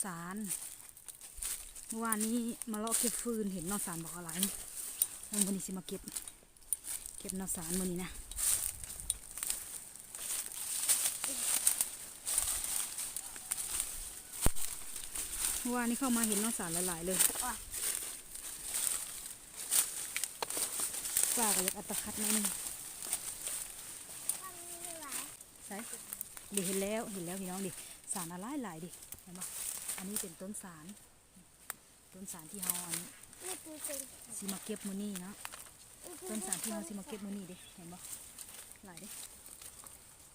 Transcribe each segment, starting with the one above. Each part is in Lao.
ສານ ເມື່ອວານນີ້ມາເລາະເກັບຟືນ ເຫັນໜໍ່ສານບັກຫຼາຍ. ແລ້ວມື້ນີ້ຊິມາເກັບ ເກັບໜໍ່ສານມື້ນີ້ນະ. ເມື່ອວານນີ້ເຂົ້າມາເຫັນໜໍ່ສານຫຼາຍໆເລີຍ. ຟ້າກໍຢາກອັດຕະຄັດໜ້ອຍໜຶ່ງ. ໃສ? ເດ ເຫັນແລ້ວ ເຫັນແລ້ວພີ່ນ້ອງເດ ສານຫຼາຍໆເດ ເຫັນບໍ່? ອັນນີ້ເປັນຕົ້ນສານ ຕົ້ນສານທີ່ເຮົາ ອັນ ນີ້ຄືຕົ້ນ ຊິມາເກັບມື້ນີ້ເນາະ. ຕົ້ນສານທີ່ເຮົາຊິມາເກັບມື້ນີ້ເດ ເຫັນບໍ່? ຫຼາຍເດ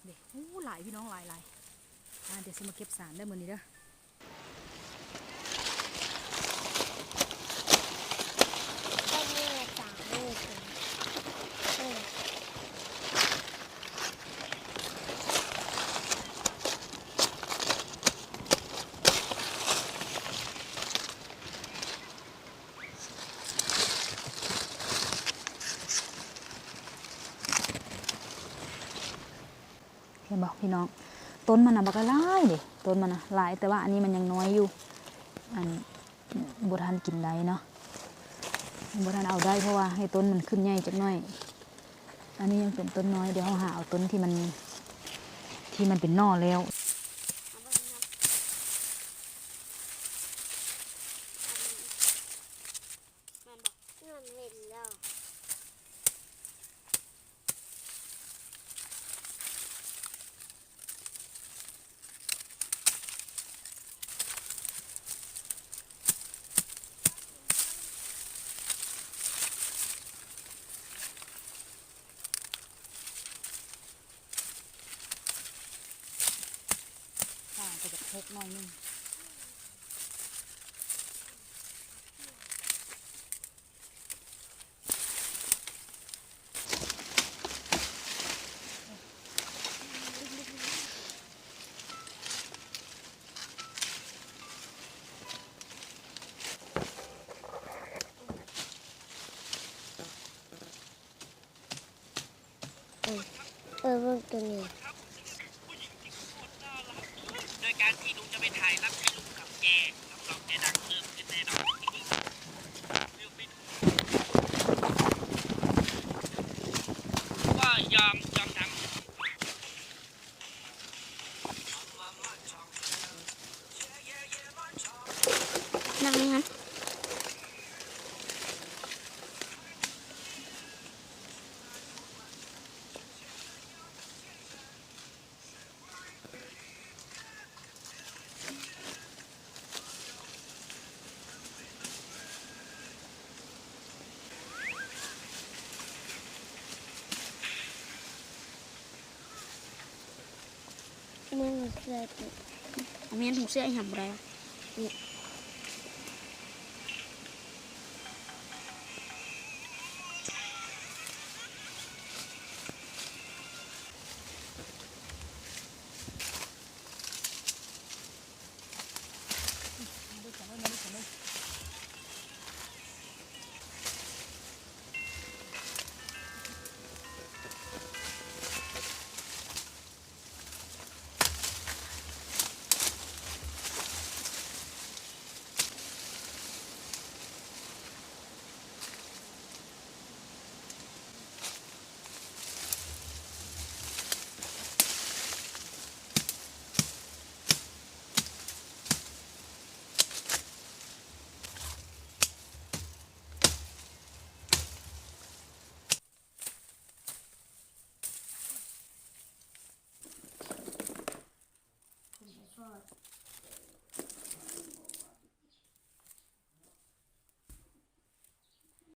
ເດ. ໂອ້ ຫຼາຍພີ່ນ້ອງ ຫຼາຍໆ. ອ່າ ດຽວຊິມາເກັບສານເດີມື້ນີ້ເດີ. ເຫັນບໍ່ພີ່ນ້ອງ? ຕົ້ນມັນນະບັກຫຼາຍເດ ຕົ້ນມັນນະຫຼາຍ ແຕ່ວ່າອັນນີ້ມັນຍັງນ້ອຍຢູ່ ອັນ ບໍ່ທັນກິນໄດ້ເນາະ ຍັງບໍ່ທັນເອົາໄດ້ ເພາະວ່າໃຫ້ຕົ້ນມັນຂຶ້ນໃຫຍ່ຈັກໜ້ອຍ. ອັນນີ້ຍັງເປັນຕົ້ນນ້ອຍ ດຽວເຮົາຫາເອົາຕົ້ນທີ່ມັນ ທີ່ມັນເປັນໜໍ່ແລ້ວ. ແມ່ນບໍ່? ເຫັນແລ້ວ. ຟາງກໍຈະຫົກໜ້ອຍໜຶ່ງ. ເອີ ເອີ ເບິ່ງໂຕນີ້ ໂດຍການທີ່ໜູຈະໄປຖ່າຍຮັບໃຫ້ລຸງກັບແຈ ຮັບຮອງແຈດັງເພີ່ມຂຶ້ນແນ່ນອນ. ກໍຍອມ ຍອມທຳ. ນັ່ງນີ້ຫັ້ນ. ແມ່ນ ແມ່ນ ເສື້ອອີຫຍັງບໍ່ໄດ້ຫວາ?